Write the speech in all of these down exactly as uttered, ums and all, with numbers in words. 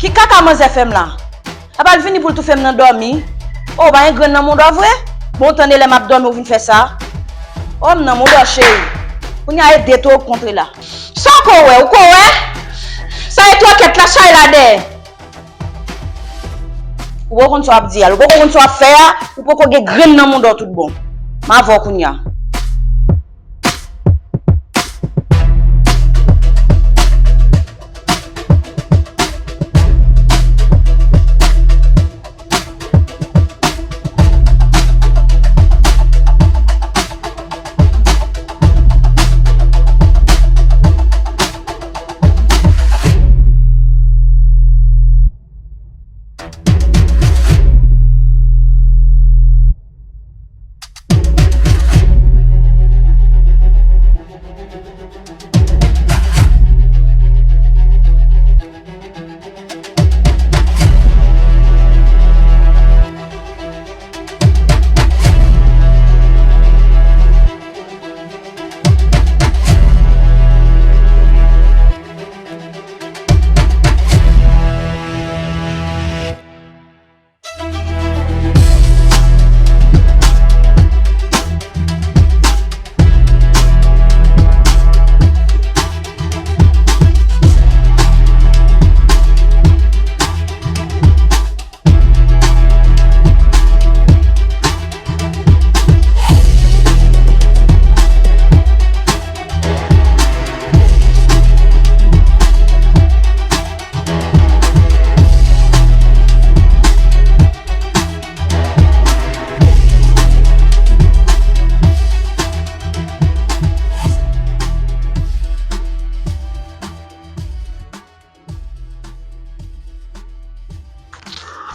Ki kaka manzè fè m la? Apa l vini pou l toufe m nan dòmi? O, pa gen grenn nan mouda w vre? Bon, w tande lè m ap dòmi ou vin fè sa? O, m nan mouda w, cheri. Kounye a e de tou w kontre la. Sa w ko wè? Ou ko wè? Sa e twòkèt la, chay la dèyè. Ou poko konn sa w ap di a, ou poko konn sa w ap fè a, ou poko gen grenn nan mouda w tout bon. M avè w kounye a.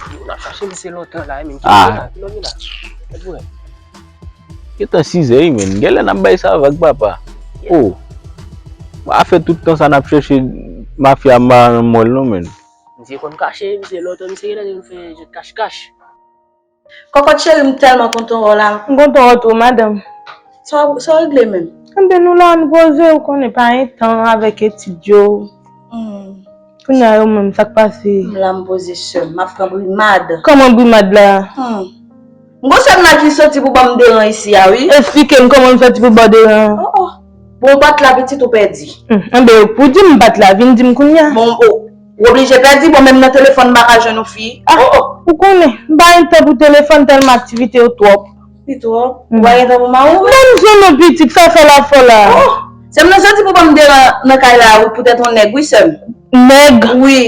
Yo, n ap chache misye lontan la, men ki lè la, ki lè la? Gentan sizè wi, men. Genlè n ap bay sa vag, papa. Oh. Pa fè tout tan sa n ap chèche mafya a nan mòl non, men. Misye konn kache, misye lontan, misye genlè te fè jèt kach kach. Kòkòt cheri, m tèlman kontan wè w la. M kontan wè w tou, madanm. Sa w, sa w regle menm? Anben nou la, nou poze, ou konnen pa gen tan avèk etid yo. Hmm. Kounye a yo menm, sa k pase? M la, m poze sè m, m ap pran brimad. Kòman brimad la? Hmm. M gon sè m la ki soti pou ban m deran isi a, wi. Eksplike m kòman m soti pou ba w deran. Oh, oh. Bon, ou pa t la pitit ou pèdi. Hmm, anben, ou di m pa t la, vin di m kounye a. Bon, oh. Ou oblije pèdi, bon, menm nan telefòn m pa ka jwenn ou fi. Ah, oh, oh. Ou konnen, m pa gen tan pou telefòn tèlman aktivite yo twòp. Li twòp? Ou pa gen tan pou mari w? Ban m jwenn yon pitit, sa fè l ap fè w la. Oh, sè m nan soti pou ban m deran nan kay la, wi, poutèt yon nèg, wi, sè m. Nèg? Wi.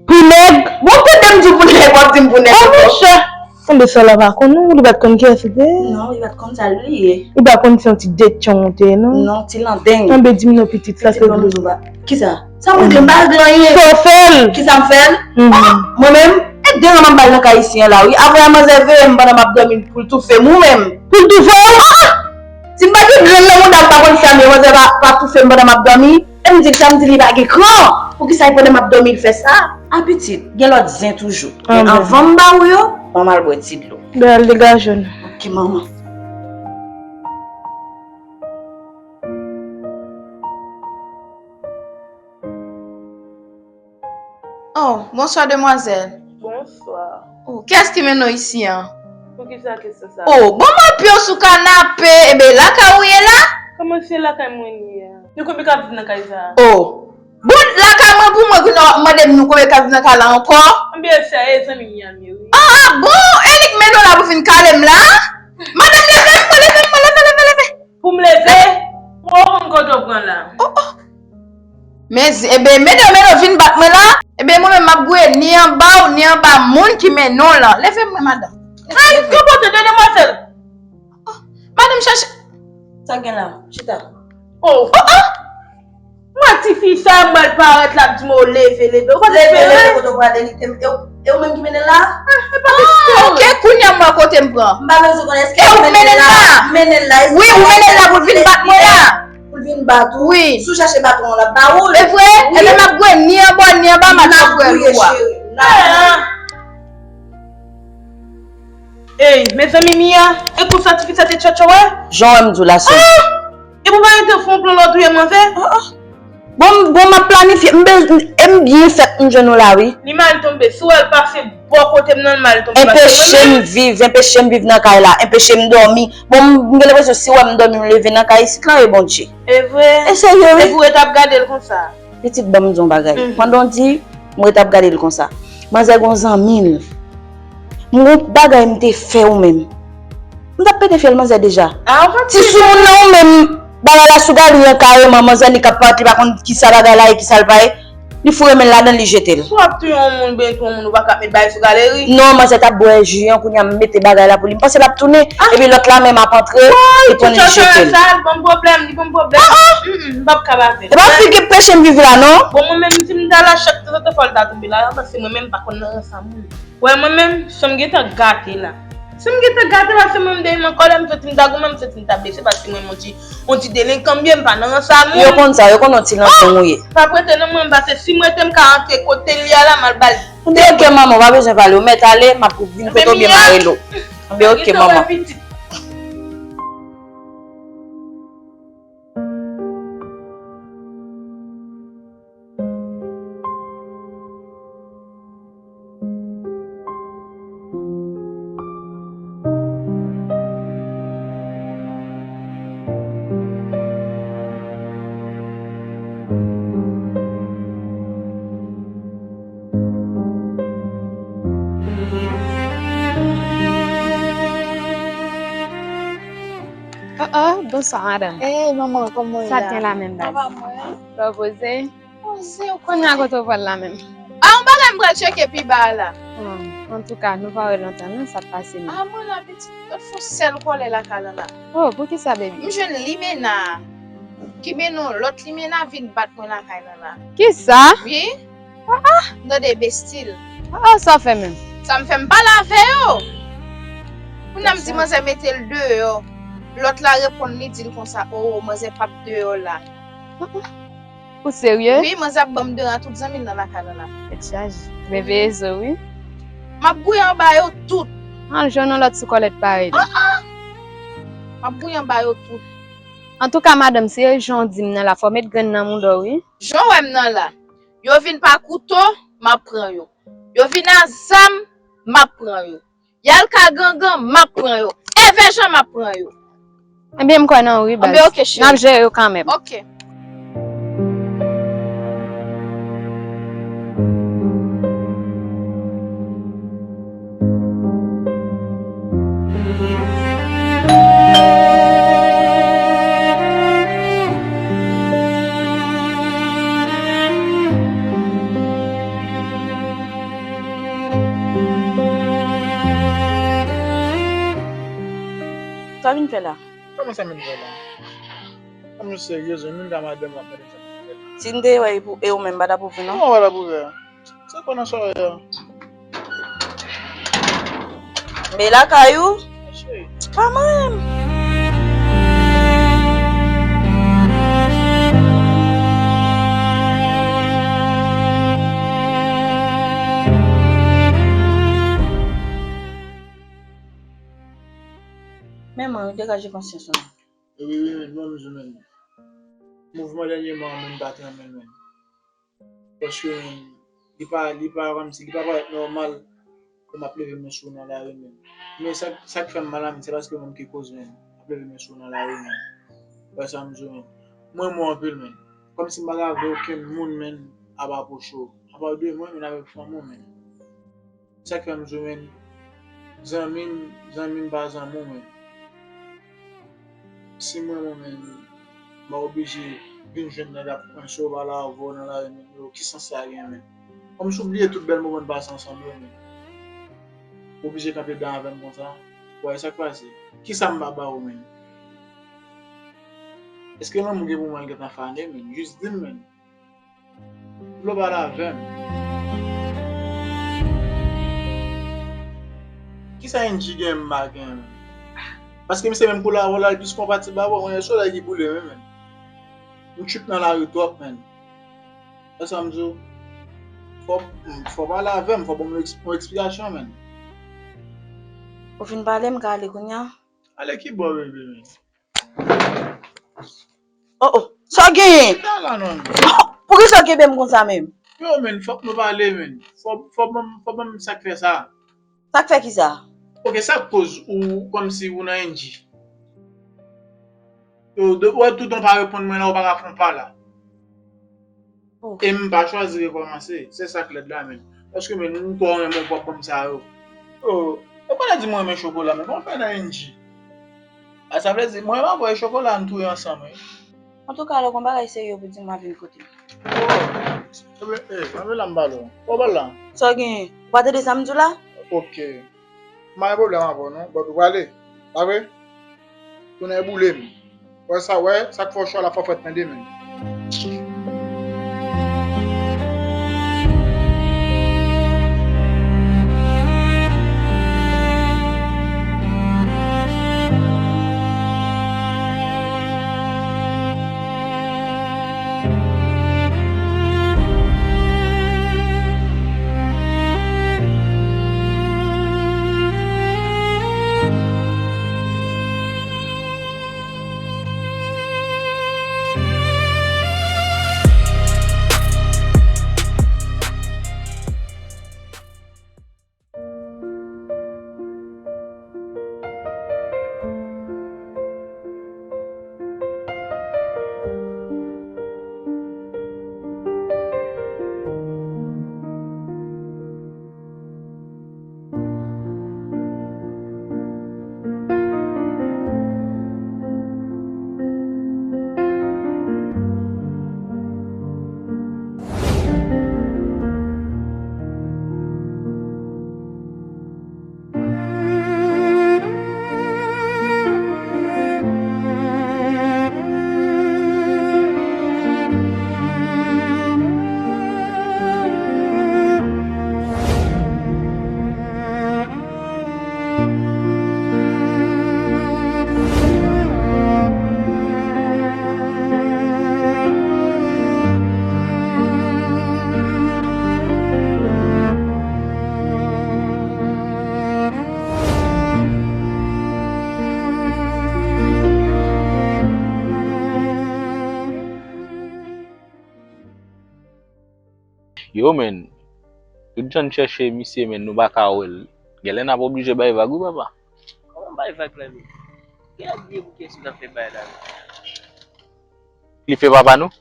Pou nèg? Bon, tande m di w pou nèg, w ap di m pou nèg ankò. Oh, monchè. Anben, sè w la pa konn, non, li pa t konn kiyès ou te ye. Non, li pa t konn sa li ye. Li pa konn se yon ti detyon ou te ye, non. Non, ti landeng. Anben, di m non pitit, sa se dlo. Kisa? Sa mwen di, m pa regle anyen. Sa w fè l? Kisa m fè l? Mhm. Oh, mwen menm, e deran m ap bay nan kay isi an la, wi. Apre a, manzè veye m pandan m ap dòmi pou l toufe m, ou menm. Pou l toufe w? Ah, ah! Si m pa gen grenn nan mouda m, m pa konn sa m ye, manzè pa, pa toufe m pandan m ap dòmi. E m di l sa, m di li pa gen kran. Poukisa e pandan m ap dòmi l fè sa? A pitit, gen lòt zen toujou. Men anvan m ba ou yo, ban m al bwè ti dlo. Ben al degaje w. Ok, manman. Oh, bonswa, demwazèl. Bonswa. Oh, kiyès ki mennen w isi an? Poukisa kesyon sa? Oh, bon, mwen pye w sou kanape, enben, lakay ou ye la? Kòman se lakay mwen ye a? Nou konbyen k ap viv nan kay sa a? Oh, bon, lakay mwen pou mwen, kounye a w ap mande m nou konbyen k ap viv nan kay la ankò? Anben, sa e zanmi m ye, wi. Ah, ah, bon, e li k mennen w la pou vin kale m la? Madanm, leve, leve, leve, leve, leve. Pou m leve? Mwen konn kote w pran la. Oh, oh. Men, enben, mennen w, mennen w vin bat mwen la. Enben, mwen menm, m ap gouye ni anba w, ni anba moun ki mennen w lan. Leve mwen, madanm. Ay, konpòte, demwazèl. Oh, madanm, chache. Sa gen la, chita. Oh, oh, oh. Mwen, tifi sa, m wè l parèt la, ap di mwen, leve, leve. Ou pa leve, leve, kote w prale, li te, e w, e w menm ki mennen l la? Ah, e pa kesyon. Ah, ok, kounye a m wè kote m pran. M pa bezwen konnen èske e ou k mennen l la? M mennen l la. Wi, ou mennen l la pou l vin bat mwen la. Pou l vin bat ou? Wi. Si w chache baton an, l ap ba ou l. E vre? Wi. Ebyen, m ap gouye ni anba, ni anba, m ap gouye lou a. N ap gouye, cheri. N ap gouye. Ey, mezanmi, Mia, e konsa tifi sa te tchotcho, wè? Jan w wè m di w la, sè m. Ah! Epi w pa rete fè yon plan lòt ou ye manzè? Oh, oh. Bon, bon, m ap planifye. M bez-, e m byen fèt m jwenn ou la, wi. Li mal tonbe. Si w wè l pase bò kote m nan, l mal tonbe. Paske mwen menm, enpeche m viv, enpeche m viv nan kay la, enpeche m dòmi. Bon, m, m gen lenpresyon si w wè m dòmi, m leve nan kay isit lan, e Bondye. E vre? E serye, wi. Epi w ret ap gade l konsa. Pitit, ban m di w yon bagay. Mhm. Pandan w di, m ret ap gade l konsa. Manzè gon zanmi l. M gon bagay m te fè ou menm. M t ap pete fyèl manzè deja. Ah, ou pa ti soumoun nan ou menm, bagay la sou gari an kareman, manzè li k ap pati, li pa konn kisa bagay la ye, kisa l pa ye. Li foure men l ladan l, li jete l. Si w ap touye yon moun, oubyen touye yon moun, ou pa ka met bagay sou galeri? Non, manzè t ap bwè ji an, kounye a m mete bagay la pou li. M panse l ap tounen, epi lòt la menm ap antre, li pran li jete l. Sa, l ban m pwoblèm, li ban m pwoblèm. Mm, mm, m p ap kab avè l. E pa fi ki peche m viv la, non? Bon, mwen menm, si m ta la, chak tanzantan fò l ta tonbe la, paske mwen menm, m pa konn nan rans a moun. Wè, mwen menm, san m gentan gate la. San m gentan gate la, se mwen m deyim ankò, lè m santi m ta goumen, m santi m ta blese, paske mwen, m on ti, on ti delenkan m ye, m pa nan rans a moun. Yo konn sa, yo konn on ti lanmou ou ye. Pa prete non, mwen, paske si m rete, m ka antre kote l ye a la, m al ba l. Ebyen, oke, manman, w pa bezwen pale, ou mèt ale, m ap vin kote w byen mare lo. Ebyen, oke, manman. Oh, oh, bonswa, madanm. Hey, manman, kòman w ye la? Sa t gen la menm, baz? Sa va, mwen? Bò poze. Poze, ou konnen. Kounye a kote w pral la menm? A, yon bagay m pral tcheke pi ba a la. Oh, antouka, nou pa wè lontan non, sa t pase menm? A, mwen la, pitit, lòt fè yon sèl kòlè lakay lan la. Oh, poukisa, baby? M jwenn limena ki mennen yon lòt limena vin bat mwen lakay lan la. Kisa? Wi. Ah, ah. M tande bestil. Ah, ah, sa w fè menm? Sa m fè, m pale avè yo. Kounye a m di manzè mete l deyò. Lòt la reponn li, di l konsa, oh, manzè p ap deyò la. Ah, ah. Ou serye? Wi, manzè ap ban m deyò a tout zanmi l nan lakay lan la. Tèt chaje. Bebe Ezo, wi. M ap gouye anba yo tout. Al jwenn yon lòt sou kòlèt parèy li. Ah, ah. M ap gouye anba yo tout. Antouka, madanm, si e jan w di m nan la, fò w met grenn nan mouda w, wi. Jan w wè m nan la. Yo vin pa kouto, m ap pran yo. Yo vin a zam, m ap pran yo. Y al ka gangan, m ap pran yo. Evè jan m ap pran yo. Ebyen, m kwè nan ou, wi, baz. Anben, oke, cheri. N ap jere yo kanmenm. Oke. Sa vin fè la? Kòman sa vin fè la? Kòm nou serye, zanmi m ka madanm ap mande sa vin fè la. Si n te wè e pou, e ou menm, pa t ap ouvri non? Non, pa t ap ouvè. Se kò nan sòrèy an. Men lakay ou? Cheri. Pa manyen m. Men mwen, degaje konsyans ou non. Wi, wi, men, bon, m di w, men. Mouvman dènyèman an, men, m pa t renmen l, men. Paske, men, li pa, li pa kòmsi, li pa parèt nòmal pou m ap leve men sou w nan lari, men. Men sa, sa k fè m mal la, men, se paske mwen ki koz, men, m ap leve men sou w nan lari, men. Ou wè sa m di w, men. Mwen, mwen anpil, men. Kòmsi m pa ka vle okenn moun, men, ap apwoche w. Apa de mwen, men, avèk fanmi w, men. Sa k fè m di w, men, zanmi m, zanmi m pa zanmi w, men. Si mwen, mwen, men, m pa oblije vin jwenn nèg ap pran sou w, pale avè w nan lari, men, yo, ki sans sa gen, men? Kòmsi w bliye tout bèl moman n pase ansanm yo, men. W oblije kanpe dan avè m konsa? Ou wè sa k pase? Kisa m pa ba w, men? Èske lanmou w gen pou mwen gentan fane, men? Jis di m, men. Vle w pale avè m. Kisa Angie gen m pa gen, men? Paske misye menm koulè avè w la, li plis konpatib avè w, mwen, e solèy ki boule, men, men. M trip nan lari twòp, men. Wè sa m di w? Fò, fò w pale avè m, fò w ban m yon eks-, yon eksplikasyon, men. Ou fin pale, m ka ale kounye a? Ale ki bò, bebe, men? Oh, oh. Sa w genyen? Sa la non. Poukisa w kenbe m konsa menm? Yo, men, fòk nou pale, men. Fò, fò ban m, fò ban m sa k fè sa. Sa k fè kisa? Ok, sa k koz ou kòmsi ou nan N G? Yo, de, wè, toutan w pa reponn mwen la, ou pa ka fè yon pa la. Oh. E m pa chwazi rekòmanse. Se sa k lèd la, men. Paske, men, m twò renmen w p ap ban m sa yo. Oh, e pa nan di mwen renmen chokola, men kòman fè nan N G? A, sa vle di, mwen menm avè w e chokola, n touye ansanm, wi. Antouka, lè w gon bagay serye pou di m, w a vin kote m. Oh, ebyen, eh, anben la m pale w. Ou pale la? Sa w genyen? Ou pa tande sa m di w la? Ok. M pa gen pwoblèm avè w non, but ou prale, pa vre? Tounen boule m. Wè sa, wè, sa k fè w cho a la fò fèt nan demen. Yo, men, tout jan n chèche misye, men, nou pa ka wè l. Genlè n ap oblije bay vag, wi, papa. Kòman bay vag la, men? Ki ap bliye pou kiyès ou t ap fè bay la, men? Li fè papa nou?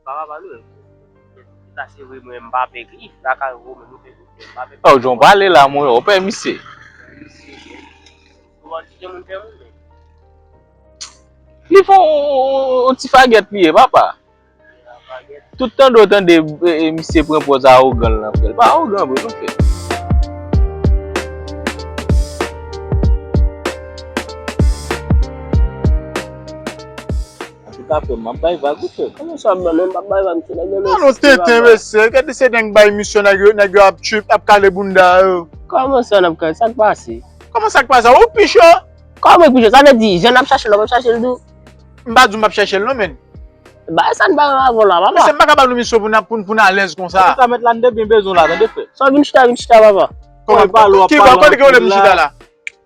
Pa papa nou, men. Sa se vre, mwen, m pa pè Cliff, lakay ou, men, nou fè tout, men, m pa pè. Oh, jan w pale la, mwen, ou pè misye. Misye, men. Ou wè ti jan moun fè moun, men. Li fè yon, yon, yon ti fagèt li ye, papa. Tout tande w tande, e, e, misye pran pòz awogan l nan, frè. Li pa awogan vre, non, frè. Antouka, frè m, m ap bay vag, wi, frè. Kòman sa, m menm, m p ap bay vag, mesye, nèg yo. Nan, non, tenten, mesye. Gade se nèg bay misyon, nèg yo, nèg yo ap trip, ap kale bounda yo. Kòman sa, n ap kale? Sa k pase? Kòman sa k pase? Ou pi cho? Kòman pi cho? Sa vle di, jan n ap chache l, w ap chache l tou? M pa di w m ap chache l, non, men. Bagay sa n pa gen avè w la, papa. Mesye, m pa ka ba nou misyon pou n ap, pou n, pou n alèz konsa. Antouka, mèt la, n te byen bezwen w la, tande, frè. Sa w vin chita, vin chita, papa. Kòman? Ki bò, kote ke w vle m chita la?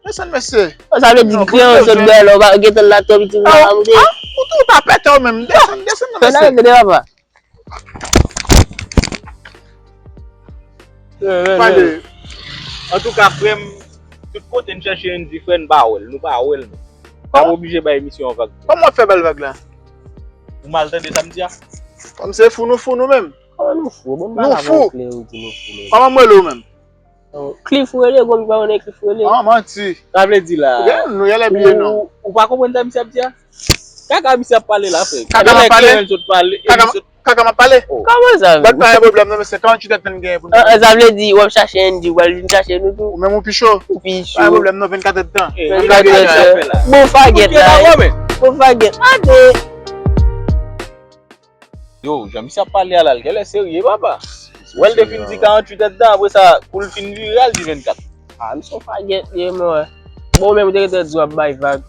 Desann, mesye. Sa vle di, kreyon sot dèyè la, ou pa gentan la, twò piti pou la moute. Ah, ou tou, ou ta pète w menm. Desann, desann, non, mesye. Tande, papa. Pale. Antouka, frè m, tout kote n chèche Andy, frè, n pa wè l, nou pa wè l, non. N ap oblije bay misye yon vag. Kòman w ap fè ba l vag la? Ou mal tande sa m di a? Kòm se fou, nou fou nou menm. Kòman nou fou? Bon, nou fou. Kòman m rele w menm? Cliff rele, gon pa konnen Cliff rele. Ah, manti. Sa vle di la. Ou gen nou, yè lè bliye non. Ou, ou pa konprann sa misye ap di a? Kaka misye ap pale la, frè. Kaka m ap pale? Kaka m ap pale? Oh. Kòman sa? Bat pa gen pwoblèm non, men se karanntuit èdtan n genyen pou nou. Ah, sa vle di, w ap chache Andy, w al vin chache nou tou. Ou menm ou pi cho. Ou pi cho. Pa gen pwoblèm non, vennkat èdtan. Vennkat èdtan. Bon fagèt la. Bon fagèt. Ade. Yo, jan misye ap pale a la, l genlè serye, papa. Wè l te fin di karanntuit èdtan, apre sa, kou l fin vire a, l di vennkat. Ah, misye yon fagèt li ye, mwen. Bon, ou menm ou te gentan di w ap bay vag.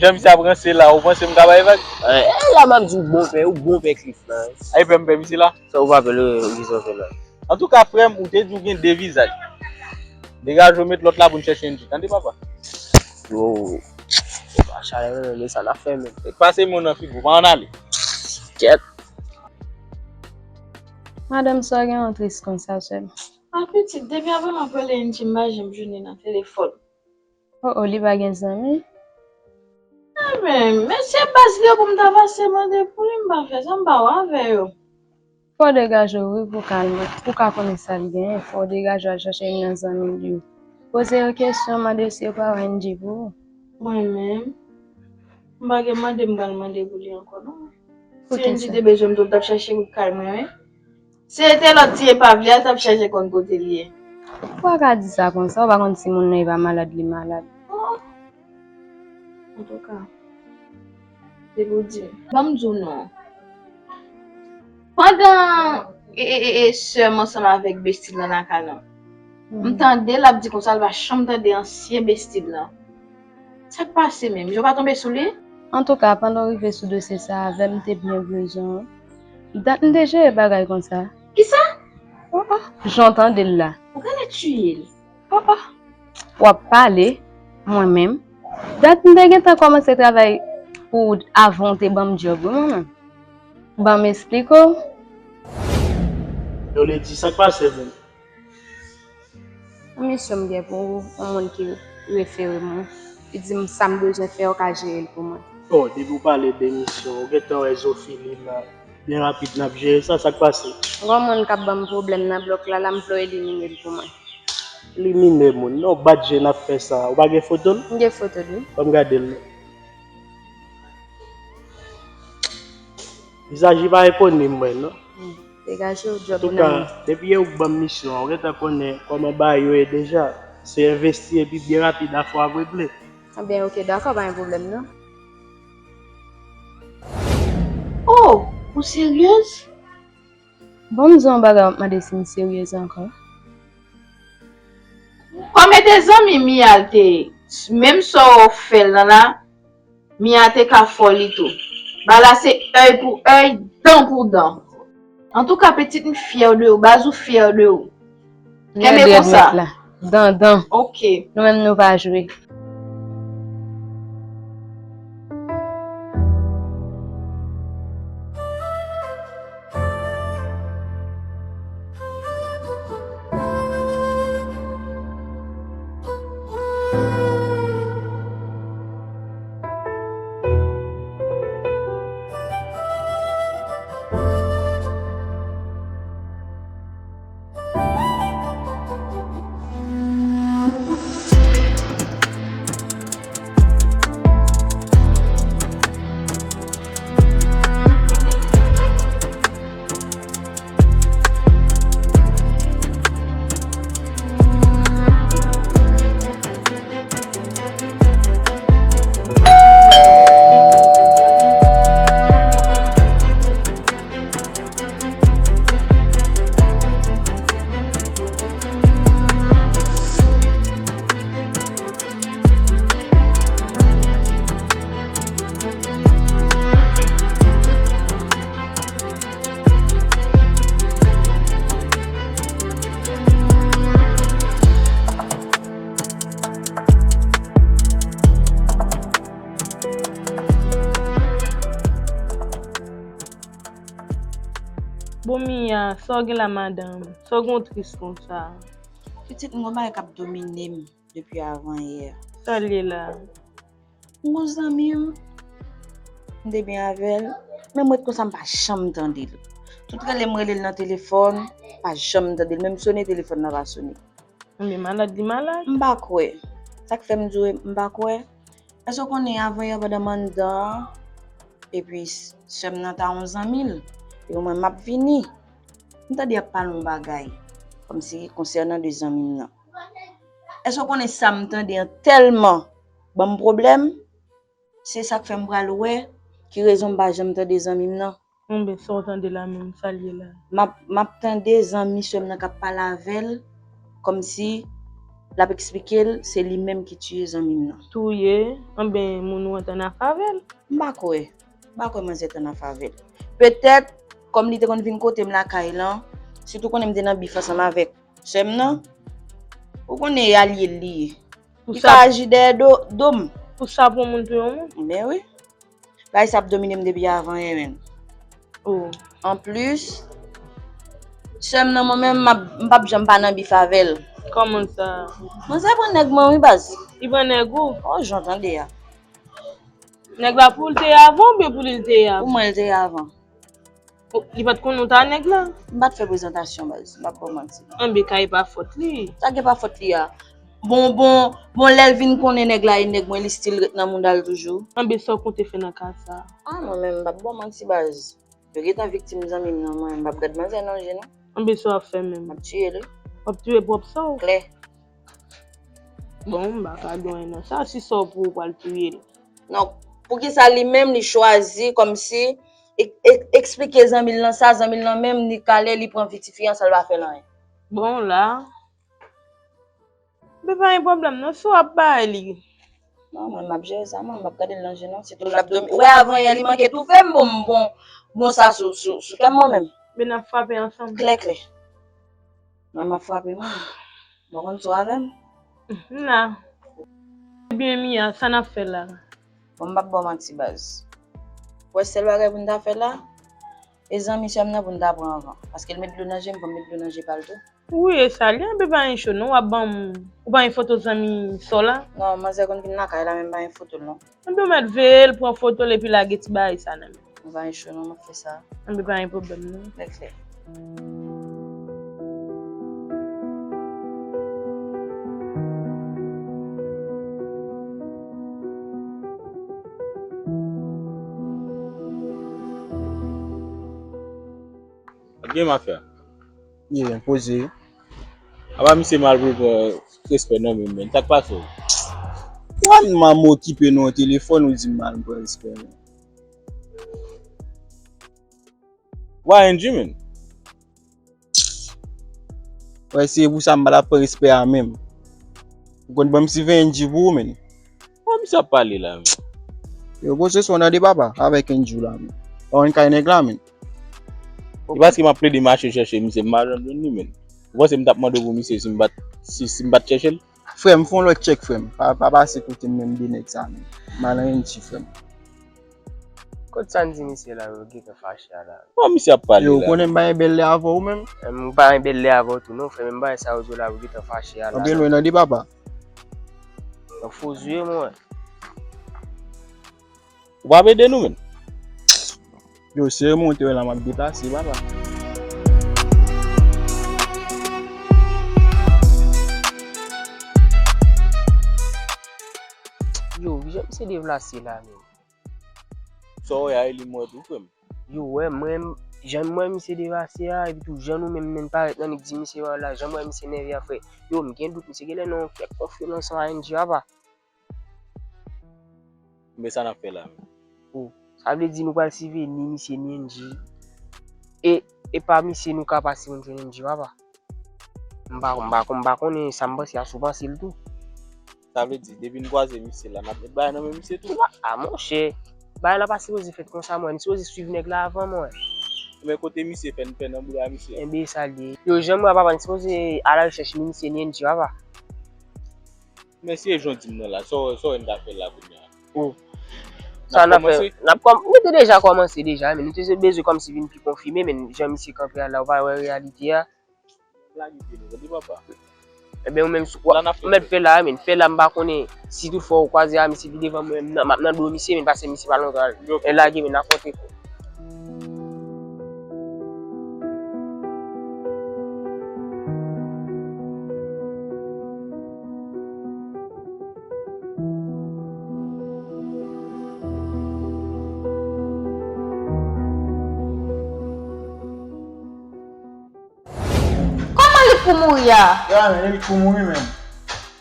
Jan misye ap ranse la, ou panse m ka bay vag? Eh, la m ap di w bon pè, ou bon pè Cliff la. Ay pè m pè misye la? Sa ou pa pè l, ou di sa w fè la. Antouka, frè m, ou te di w gen de vizaj. Degaje w met lòt la pou n chèche Andy. Tande, papa. Yo. Chalè renmen men sa n ap fè menm. Pase men w nan figi w, pa ann ale. Kèt. Madanm, sa w gen yon tris konsa, sè m? A pitit, depi avan m ap rele Angie, m pa janm jwenn li nan telefòn. O o, li pa gen zanmi? Ebyen, men se baz li yo pou m ta pase mande pou li, m pa fè sa, m pa wè avè yo. Fò w degaje w wi pou w ka al mwen, pou w ka konnen sa l genyen, fò w degaje w al chache youn nan zanmi l yo. Poze yo kesyon, mande si yo pa wè Angie pou ou. Mwen menm, m pa gen mande m pral mande pou li ankò non. Si Angie te bezwen m tou, l t ap chache wout kay mwen wi. Si se te lòt ti epav li a, l t ap chache konn kote l ye. Ou pa ka di sa konsa, ou pa konn si moun nan e pa malad li malad. Oh. Antouka, se pou di. Ban m di w non. Pandan e, e, e, e, sè m ansanm avèk besti l lan lakay lan, m tande l ap di konsa l pa janm tande ansyen besti l lan. Sa k pase menm? Jan w pa tonbe sou li? Antouka, pandan w rive sou dosye sa a avè m, m te byen bezwen w. Dat m te jere bagay konsa. Kisa? Oh, oh. Jan w tande l la. Ou genlè tiye l. Oh, oh. W ap pale, mwen menm. Dat m te gentan kòmanse travay pou w avan w te ban m djòb wi mwen menm. Ban m esplike w. Yo le di sa k pase menm? Yon misyon m gen pou ou, yon moun ki refere mwen. Li di m sa m bezwen fè, ou ka jere l pou mwen. Oh, depi w pale de misyon, ou gentan wè zofili la. Byen rapid n ap jere sa, sa k pase? Gon moun k ap ban m pwoblèm nan blòk la, la m vle w elimine l pou mwen. Elimine moun? Non, bat je n ap fè sa. Ou pa gen foto l? M gen foto l wi. Ban m gade l non. Vizaj li pa epone m mwen non. Hmm. Degaje w, djòb ou nan men. Antouka, depi yè ou ban m misyon an, ou gentan konnen kòman bagay yo ye deja. Se envesti epi byen rapid afè w ap regle. Ebyen, oke, dakò, pa gen pwoblèm non. Oh! Ou seryez? Bon, m di w yon bagay, w ap mande si m seryez ankò. Kòm e te zanmi Mia l te ye, menm sa w fè l lan la, Mia te ka fè w li tou. Bagay la se èy pou èy, dan pou dan. Antouka, pitit, m fyè de ou, baz, ou fyè de ou. Kenbe konsa. Dandan. Ok. Nou menm nou pa jwe. Bon Mia, sa w gen la madanm? Sa w gen w tris konsa? Pitit, m gon bagay k ap domine m depi avan yè. Sa l ye la? M gon zanmi m, m te byen avè l, men m ret konsa m pa janm tande l. Tout rele m rele l nan telefòn, pa janm tande l, menm sone telefòn nan pa sone. Ebyen malad li malad. M pa kwè. Sa k fè m di w m pa kwè? Èske w konnen avan yè pandan m anndan an, epi sè m nan ta yon zanmi l, epi mwen m ap vini. M tande y ap pale yon bagay, kòmsi konsènan de zanmi m nan. Èske w konnen sa m tande an tèlman ban m pwoblèm? Se sa k fè m pral wè ki rezon m pa janm tande zanmi m nan. Enben, sa w tande la menm, sa l ye la? M ap, m ap tande zanmi sè m nan k ap pale avè l, kòmsi l ap eksplike l se li menm ki tiye zanmi m nan. Touye? Enben, moun ou an t annafè avè l? M pa kwè. M pa kwè manzè t annafè avè l. Petèt, kòm li te konn vin kote m lakay lan, sitou konnen m te nan bif ansanm avèk sè m nan, ou konnen e alye l li ye. Li ka aji dèyè do, do m. Pou sa, pou yon moun touye yon moun? Men wi. Bagay sa ap domine m depi avan yè, menn. Oh. Anplis, sè m nan mwen menm, m ap, m p ap janm pa nan bif avè l. Kòman sa? Manzè pran nèg mwen wi, baz. Li pran nèg ou? Oh, jan w tande a. Nèg la pou l te ye avan oubyen pou li l te ye avan? Pou mwen, l te ye avan. Oh, li pa t konnen w t a nèg la? M pa t fè prezantasyon, baz. M p ap ba w manti. Anben, kay pa fòt li. Sa gen pa fòt li a? Bon, bon, bon, lè l vin konnen nèg la e nèg mwen, li still ret nan mouda l toujou. Anben, sa w konte fè nan ka sa a? Ah, mwen menm, m p ap ba w manti, baz. Yo gentan viktim zanmi m nan, mwen, m p ap gad manzè nan je non. Anben, sa w ap fè menm? M ap tiye l wi. W ap tiye pwòp san w? Klè. Bon, m pa ka di w anyen nan sa, si sa w pou ou pral touye l. Non, poukisa li menm li chwazi kòmsi e-, e-, eksplike zanmi l lan sa, zanmi l lan menm li kale, li pran vi tifi an san l pa fè l anyen? Bon, la. Men pa gen pwoblèm non, si w ap bay li. Non, mwen, m ap jere sa, mwen, m ap gade l nan je non. Sitou l ap dòmi. Ou wè avan yè, li manke toufe m, bon, m bon, bon sa sou, sou, sou kè m mwen menm. Men n ap frape ansanm. Klè, klè. Mwen, m ap frape mwen. Mwen konn sou avè m. M la. Ebyen, Mia, sa n ap fè la? Bon, m p ap ba w manti, baz. Ou wè sèl bagay pou n ta fè la, e zanmi sè m nan pou n ta pran anvan. Paske l met dlo nan je m, fò m met dlo nan je pa l tou. Wi, e sa l ye, anben pa gen cho non, w ap ban m, ou pa gen foto zanmi sè w la? Non, manzè konn vin lakay la, men m pa gen foto l non. Anben w mèt veye l, pran foto l epi lage ti bagay sa nan men. M pa gen cho non, m ap fè sa. Anben pa gen pwoblèm non. Lè klè. Ap gen m ap fè. Ye, men poze. Apa misye mal pou l pran respè nan men m, men. Sa k pase w? Wan manman okipe nan yon telefòn, ou di m mal pran respè, men. Why N G, men? Wè, se pou sa m pa t ap pran respè a menm. Ou konn ban m si ven N G pou ou, men. Kòman misye ap pale la, men? Yo, poze sou nan de papa avèk N G la, men. Pa konn kay nèg la, men. E paske m ap plede mache chèche misye, m pa janm jwenn li, men. Ou panse m t ap mande w pou misye si m pa t, si, si m pa t chèche l? Frè m, fè yon lòt tchèk, frè m. Pa, pa pase kote m menm de nèg sa, men. M al nan N G, frè m. Kot sa n di misye la, yo gentan fache a la. Kòman misye ap pale la? Yo, ou konnen m pa gen bèl lè avè w menm? M pa gen bèl lè avè w tou, non, frè m, m pa wè sa yo di w la, yo gentan fache a la. Anben lwen nan de papa. Nan fo zye, mwen. Ou p ap ede nou, menn? Yo, sere mwen te wè la, m ap deplase, papa. Yo, jan misye deplase la, menm. Sa w wè a, e li m wè tou, frè m. Yo, wè, mwen, jan m wè misye deplase a, epi tou jan nou menm, menm parèt nan nèg di misye wè la, jan m wè misye nève a, frè. Yo, m gen dout, misye genlè nan yon kèk konferans an A N G apa. Men sa n ap fè la menm? O, sa vle di nou pral siveye ni misye ni N G. E, e pa misye nou ka pase pou n jwenn N G papa. M pa, m pa, m pa konnen sa m panse a, si w panse l tou. Sa vle di, depi n kwaze misye la, n ap met bagay nan men misye tou. A, monchè, bagay la pa sipoze fèt konsa, mwen. M sipoze swiv nèg la avan, mwen. Men kote misye fè n fè nan bouda misye? Enben, sa l ye. Yo, jan m wè papa, n sipoze alarechèch ni misye ni N G papa. Men si e jan w di m nan la, sa w, sa w wè n ka fè la kounye a? O. Sa n ap fè? N ap kòm-, nou te deja kòmanse deja, men nou te bezwen kòmsi vin pi konfime, men jan misye kanpe a la, ou pa wè reyalite a. Lage pye nou, tande papa. Enben, ou menm, ou mèt fè la, men fè la, m pa konnen si toutfwa ou kwaze a misye pi devan mwen, m nan, m ap nan do misye, men pase misye pa lontan. E lage, men n ap kontre kou. Kòman Lik pou mouri a? Ya, men, e Lik pou mouri, men.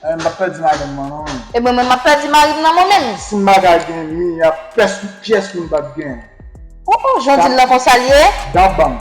Eh, m p ap pèdi madanm mwen, non, men. E mwen, mwen, m ap pèdi mari m nan, mwen menm. Si m pa ka gen li, y a pès-, pyès moun p ap gen. O, o, jan w di l lan konsa l ye? Dabam.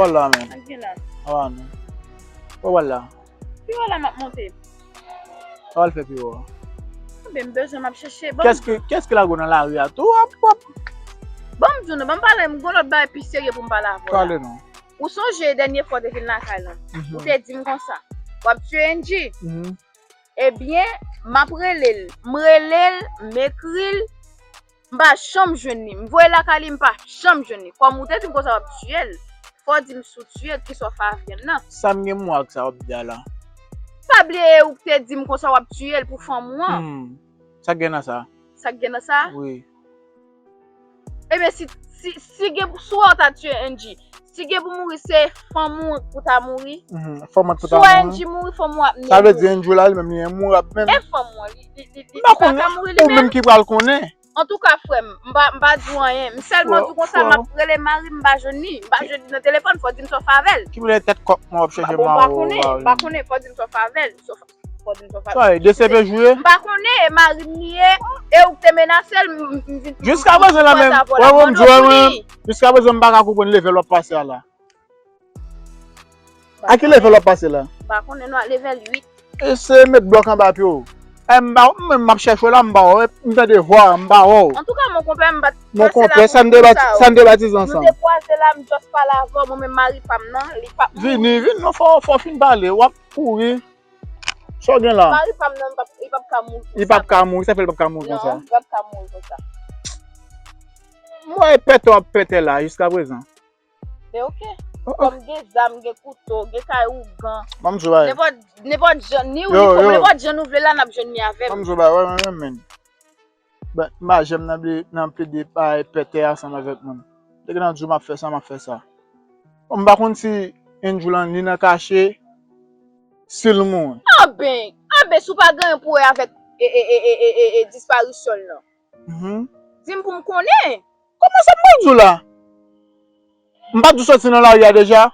Wala, men. Ak gen la. Awa, non. Wè, wala. Pi wè la m ap monte. Sa w al fè pi wè? Anben, m bezwen m ap chèche. Bon, kès ki, kès ki lage w nan lari a tou? W ap, w ap. Bon, m di w non, ban m pale, m gon lòt bagay pi serye pou m pale avè w la. Pale non. Ou sonje dènye fwa w te vin lakay lan? Mhm. Ou te di m konsa, w ap tiye Angie. Mhm. Ebyen, m ap rele l. M rele l, m ekri l, m pa janm jwenn li. M voye lakay li, m pa janm jwenn li. Kòm ou te di m konsa w ap tiye l, fò w di m si w tiye l, kisa w fè avè l nan. Sa m gen mwa ak sa w ap di a la? Pa bliye ou te di m konsa w ap tiye l pou fanm ou an. Hmm. Sa k gen nan sa? Sa k gen nan sa? Wi. Ebyen, si, si, si gen pou, si w ta tiye Angie, si gen pou mouri, se fanm ou pou ta mouri. Mhm. Fanm ou pou ta mouri. Si w wè Angie mouri, fanm ou ap mete. Sa vle di Angie la, li menm, li enmorab menm. E fanm ou an, li, li, li, li, li pa ka mouri li menm. Ou menm ki pral konnen. Antouka, frè m, m pa, m pa di w anyen. M sèlman di w konsa, m ap rele mari m, m pa jwenn li. M pa jwenn li nan telefòn, fò w di m sa w fè avè l. Ki boulè tèt kòk mwen w ap chèche mari w, mari m. M pa konnen, m pa konnen, fò w di m sa w fè avè l. Sa w fè, de se pe jwe? M pa konnen, e mari m li ye, e ou k te menase l, m, m, m vin. Jiska prezan la menm, wè, wè, m di w, wè, mwen, jiska prezan m pa ka konprann level w ap pase a la. A ki level w ap pase la? M pa konnen non, level uit. E se met blòk anba pye w. E m pa, mwen, m ap chèche w la, m pa wè, m tande vwa, m pa wè w. Antouka, mon konpè, m pa t panse la pou sa. Sa n te batize ansanm. Nou te kwaze la, m just pale avè w, mwen menm mari pa m nan, li p ap mouri. Vini, vini, non, fò, fò w fin pale, w ap kouri. Sa w gen la? Mari pa m nan, li p ap, li p ap ka mouri konsa. Li p ap ka mouri, sa fè li p ap ka mouri konsa. Non, li p ap ka mouri konsa. M wè pètè w ap pètè la, jiska prezan. E oke. Oh, oh. Kòm gen zam, gen kouto, gen kay ougan. Ban m di w bagay. Nenpòt, nenpòt jan, ni ou ni kòm, nenpòt jan nou vle la, n ap jwenn li avè m. Ban m di w bagay, wè, mwen menm, men. M pa janm nan ble-, nan plede bay pètè ansanm avèk moun. Depi nan di w m ap fè sa, m ap fè sa. Bon, m pa konn si Andrew lan li nan kache, si l mouri. Anben, anben, si w pa gen anyen pou wè avèk, e, e, disparisyon l lan. Mhm. Di m pou m konnen. Kòman sa m pral di w la? M pa t di w soti nan lari a deja?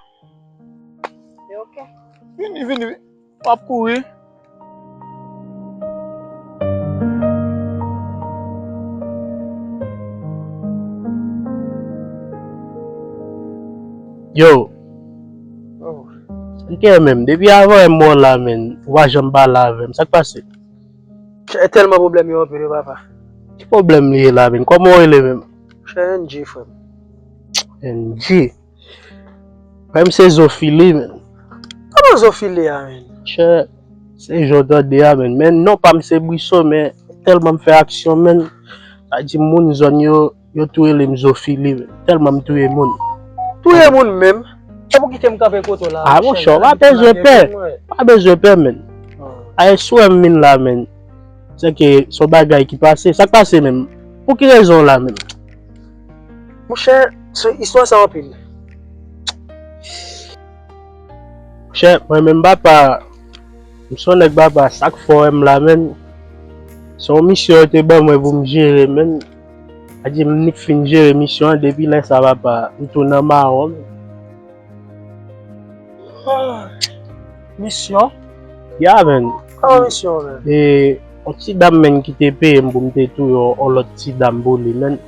E oke. Vini, vini, vini. W ap kouri. Yo. Oh. Sa k ye menm? Depi avan m wè w la, menn, ou pa janm pale avè m. Sa k pase? Chè, tèlman pwoblèm yo anpil wi, papa. Ki pwoblèm li ye la menm? Kòman w rele menm? Chè, N G, frè m. N G? Frè m, se Zofili menm. Kòman Zofili a menm? Chè, se jan w tande a menm. Men non pa m se Brison, men tèlman m fè aksyon menm, sa di moun zòn yo, yo tou rele m Zofili menm. Tèlman m touye moun. Touye moun menm? E pou kite m kanpe kote w la? A, monchè, w pa bezwen pè. Pa bezwen pè, menn. A, e sou m vin la, menn. Se ke se yon bagay ki pase. Sa k pase menm? Pou ki rezon w la menm? Monchè, se istwa sa anpil. Monchè, mwen menm papa, m se yon nèg papa, sa k fè w wè m la menm. Se yon misyon yo te ban mwen pou m jere menm. Sa di m nik fin jere misyon an, depi lè sa papa, m tou nan mawon. Ah, misyon? Ya, menn. Kòman misyon, menn? E, yon ti dam, menn, ki te peye m pou m te touye yon, yon lòt ti dam pou li, menn.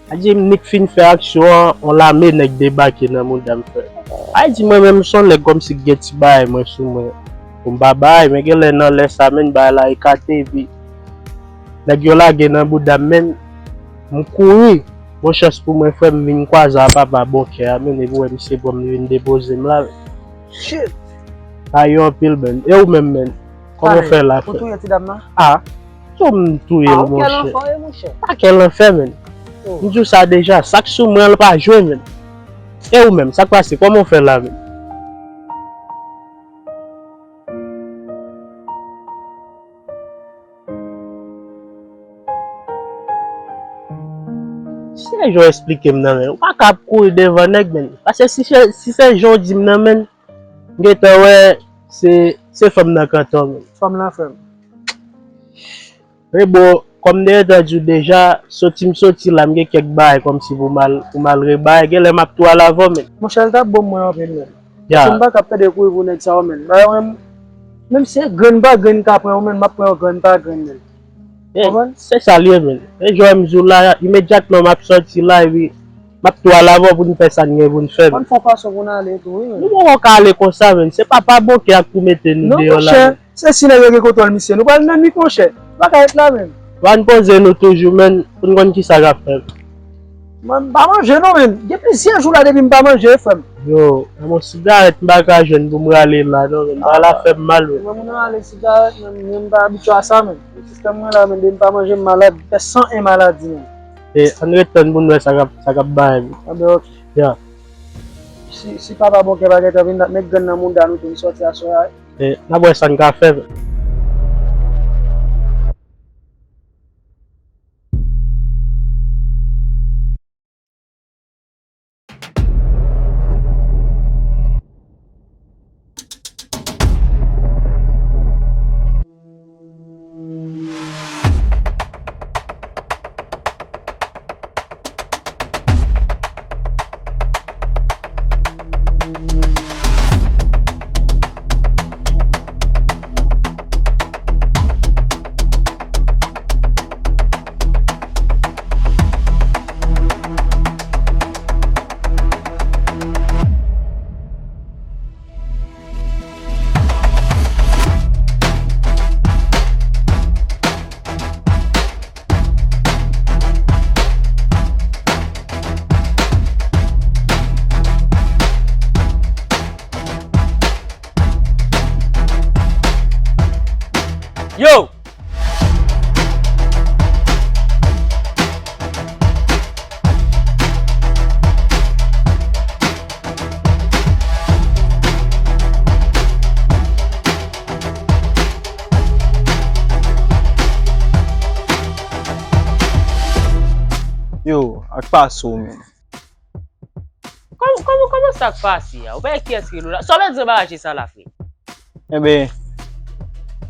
Sa di m nik fin fè aksyon an, yon lame nèg debake nan mouda m, frè. Sa di mwen menm, m se yon nèg kòmsi k gen ti bagay mwen sou mwen. Pou m pa bay, men genlè nan lè sa, menn, bagay la ekate, epi nèg yo lage nan bouda m, menn, m kouri. Bon chans pou mwen, frè m, vin kwaze a papa bon kè a, menn, epi wè misye pran m, li vin depoze m la. Shit! Sa yo anpil, menn. E ou menm, menn? Kòman w fè la, frè? Ou touye ti dam nan? A, tou m touye l, monchè. A, ou kè l anfè, monchè. Pa kè l anfè, menn. Oh. M di w sa deja, sa k sou mwen an, l pa jwe, menn. E ou menm, sa k pase? Kòman w fè la, menn? Se jan w esplike m nan, men ou pa ka ap kouri devan nèg, menn. Paske si se, si se jan w di m nan, menn, m gentan wè se, se fanm nan k antò, menn. Fanm nan, frè m. Men bon, kòm m te gentan di w deja, soti m soti la, m gen kèk bagay kòmsi pou m al, pou m al rebay. Genlè m ap tou al avè w, menn. Monchè, l t ap bon mwen anpil, menn. Ya. Paske m pa ka ap tande kouri pou nèg sa yo, menn. Bagay mwen, menm si se grenn pa grenn ka pran yo, menn, m ap pran yo grenn pa grenn, menn. Konprann? Se sa l ye, menn. E jan m di w la, imedyatman m ap soti la, epi M ap tou al avè w pou n fè sa n gen pou n fè, menn. Ann fè yon fason pou n ale tou, wi, menn. Nou poko ka ale konsa, menn. Se papa Bonke k ap tou mete nou deyò la, menn. Non, monchè, se si nèg yo gen kontwòl misye, nou pral nan nwit, monchè. Pa ka ret la, menn. Ann poze nou toujou, menn, pou n konn kisa k ap fèt. Mwen, m pa manje non, menn. Gen plizyè jou la depi m pa manje, frè m. Yo, nan yon sigarèt m pa ka jwenn pou m rale la, non, menn. Bagay la fè m mal, menn. Mwen, mwen rale sigarèt, menn, mwen pa abitye a sa, menn. Sistèm mwen la, menn, depi m pa manje, m malad. Fè san en maladi, menn. E, ann ret tann pou n wè sa k ap, sa k ap bay, menn. Anben, ok. Ya. Si, si papa Bonke pa gentan vin, n ap met grenn nan mouda nou tou, li sòti aswè a. E, n ap wè sa n ka fè. Yo! Yo, ak pase w, menn. Kòman, kòman, kòman sa k pase a? Ou pa wè kiyès ki rele w la? Sa w vle di anba raje sa la, frè? Enben,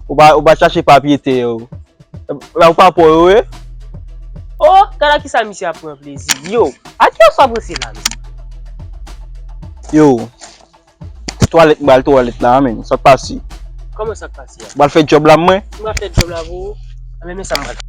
ou pa, ou pa chache papye tè yo. La ou pa pran yo, wi. Oh, gad a kisa misye ap pran plezi. Yo, a kiyès w ap ranse la, mesye? Yo, twalèt, m pral twalèt la, menn. Sa k pase? Kòman sa k pase a? M pral fè djòb la, mwen. M pral fè djòb la pou ou? Anben, men sa m pral fè.